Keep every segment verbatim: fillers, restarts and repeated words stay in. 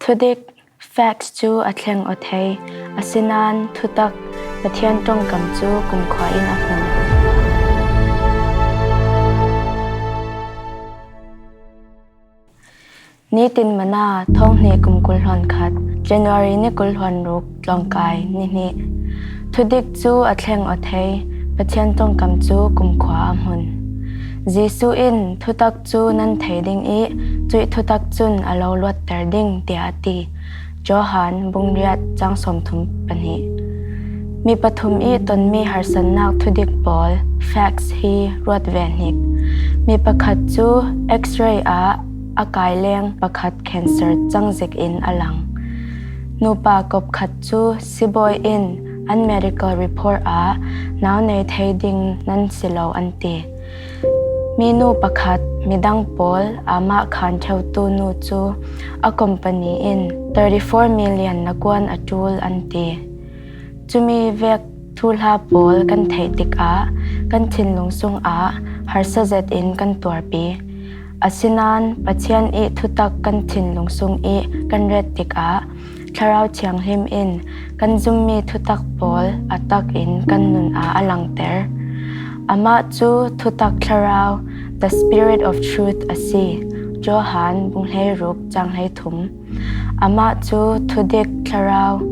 Thudik, facts, cu a thleng aw thei, asinain thutak, Pathian ṭongkam cu kumkhua in a hmun. Nitin Manna, thawng hnih kum kul hluan khat, January ni kul hluan ruk, tlawngkai ni hnih. Thudik cu a thleng aw thei, Pathian ṭongkam cu kumkhua a hmun. Jesuh in, "Thutak cu nan thei ding i cuih thutak cun a lo luatter ding," tiah a ti. Johan bung riat cang sawmthum pahnih. Mi pathum i tonmi harsatnak thudik pawl, facts, hi ruat ve hnik. Mi pakhat cu X-ray ah a kaileng pakhat cancer cang zik in a lang. Nupa kop khat cu sibawi in an medical report ah nau nei thei ding nan si lo an ti. Minu pakhat, midang pawl amah khan ṭheutu nu cu a company in thirty-four million na kuan a ṭul an ti. Cumi vek thuhla pawl kan theih tikah kan thinlung sungah harsa zetin kan tuarpi. Asinain Pathian i thutak kan thinlung sung i kan ret tikah Thlarau Thianghlim in kan zummi thutak pawl a tak in kan nun ah a langter. Amah cu thutak thlarau, the Spirit of Truth, a si. Johan bung hleiruk cang hleithum. Amah cu thudik thlarau,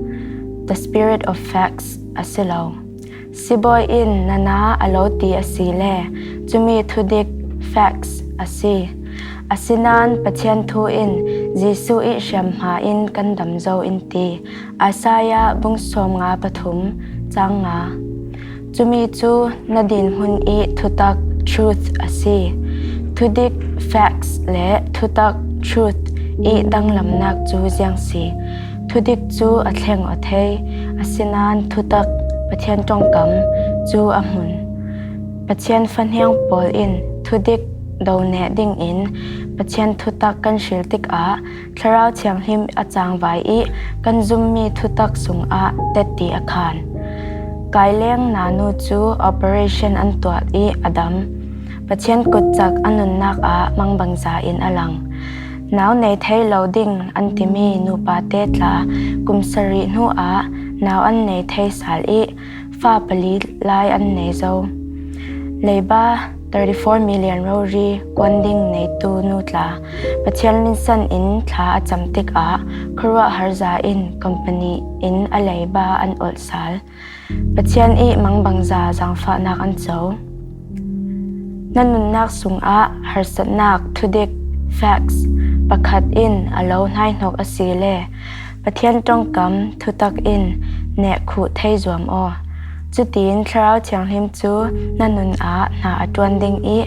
the Spirit of Facts, a si lo. Sibawi in na na a lo ti a si le cumi thudik, facts, a si. Asinain Pathian thu in Jesuh i hriamhma in kan dam zo in ti. Isaiah bung sawmnga pathum, cang nga. Cumi cu na dinhmun i thutak, truth, a si. Thudik, facts, le thutak, truth, i danglamnak cu ziang si? Thudik cu a thleng aw thei, asinain thutak, Pathian ṭongkam, cu a hmun. Pathian fahniang pawl in thudik do neh dingin Pathian thutak kan hril tikah Thlarau Thianghlim a cangvai i kan zummi thutak sungah tetti a khan. Kaileng nanu cu operation an tuah i a dam. Pathian kutcak a nunnak ah mangbangza in a lang. Nau nei thei lo ding an timi nupa te tla kum sarih hnu ah nau an nei thei sal i fa pali lai an nei zo. Leiba thirty-four million rori kuan ding neitu nu tla Pathian linsan in thla a cam tikah khuaruahhar za in company in a leiba an olh sal. Pathian i mangbangza zaangfahnak an co. Na nunnak sungah harsatnak thudik, facts, pakhat in a lo hnaihnok a si le Pathian ṭongkam thutak in neh khuh thei zuam aw. Cutin Thlarau Thianghlim cu na nun ah hna a ṭuan ding i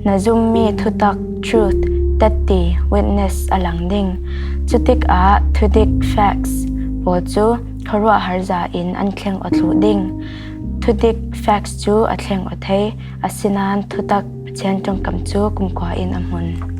na zummi thutak, truth, tetti, witness, a lang ding. Cutikah thudik, facts, pawl cu khuaruahhar za in an thleng aw thluh ding. Thudik, facts, cu a thleng aw thei, asinain thutak, Pathian ṭongkam, cu kumkhua in a hmun.